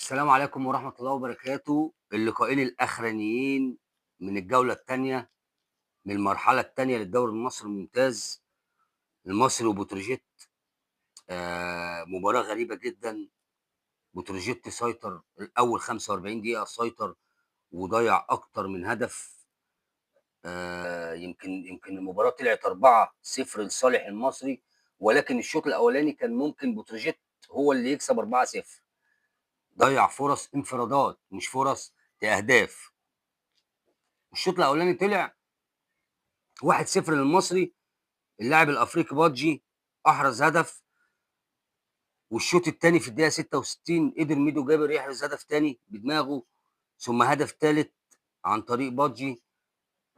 السلام عليكم ورحمة الله وبركاته. اللقاءين الأخرانيين من الجولة الثانية من المرحلة الثانية للدوري المصري الممتاز، المصري وبتروجيت. مباراة غريبة جدا. بتروجيت سيطر الأول 45 دقيقة، سيطر وضيع أكتر من هدف. يمكن المباراة طلعت 4-0 لصالح المصري، ولكن الشوط الأولاني كان ممكن بتروجيت هو اللي يكسب 4-0. ضيع فرص انفرادات مش فرص اهداف. الشوط الاولاني طلع 1-0 للمصري، اللاعب الافريقي بادجي احرز هدف. والشوط الثاني في الدقيقة 66 قدر ميدو جابر يحرز هدف ثاني بدماغه، ثم هدف ثالث عن طريق بادجي،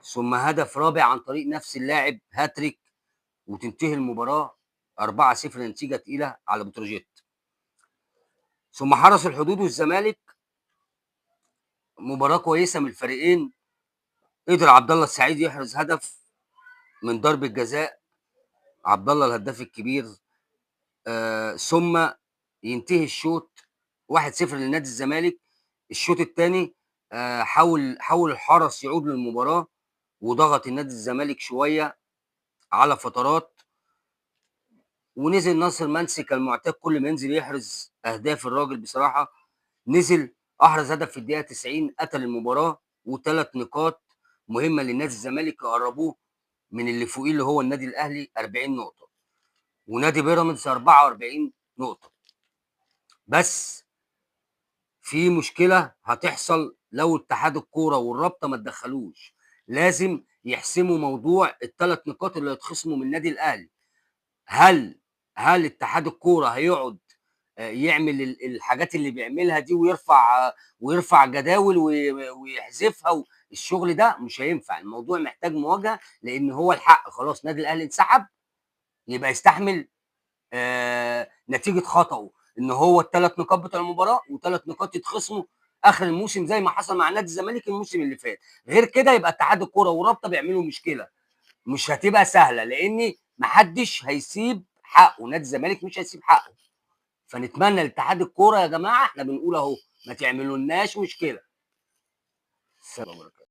ثم هدف رابع عن طريق نفس اللاعب، هاتريك. وتنتهي المباراة 4-0، نتيجة تقيلة على بتروجيت. ثم حرس الحدود والزمالك، مباراة كويسة من الفريقين. قدر عبد الله السعيد يحرز هدف من ضربه جزاء، عبد الله الهداف الكبير. ثم ينتهي الشوط 1-0 لنادي الزمالك. الشوط الثاني حاول الحرس يعود للمباراة، وضغط النادي الزمالك شوية على فترات، ونزل ناصر منسي كالمعتاد، كل ما ينزل يحرز اهداف الراجل بصراحة. نزل احرز هدف في الدقيقة 90، قتل المباراة، وثلاث نقاط مهمة للنادي الزمالك يقربوه من اللي فوقيه اللي هو النادي الاهلي 40 نقطة، ونادي بيراميدز 44 نقطة. بس في مشكلة هتحصل لو اتحاد الكورة والرابطه ما تدخلوش. لازم يحسموا موضوع الثلاث نقاط اللي هيتخصموا من النادي الاهلي. هل اتحاد الكورة هيقعد يعمل الحاجات اللي بيعملها دي ويرفع جداول ويحذفها؟ الشغل ده مش هينفع. الموضوع محتاج مواجهة، لان هو الحق خلاص نادي الاهلي انسحب، يبقى يستحمل نتيجة خطأه، ان هو الثلاث نقاط بتوع المباراة وثلاث نقاط يتخصموا اخر الموسم زي ما حصل مع نادي الزمالك الموسم اللي فات. غير كده يبقى اتحاد الكورة والرابطه بيعملوا مشكلة مش هتبقى سهلة، لان محدش هيسيب حقه، نادي الزمالك مش هيسيب حقه. فنتمنى لاتحاد الكورة يا جماعة، احنا بنقول اهو، ما تعملولناش مشكلة. السلام عليكم.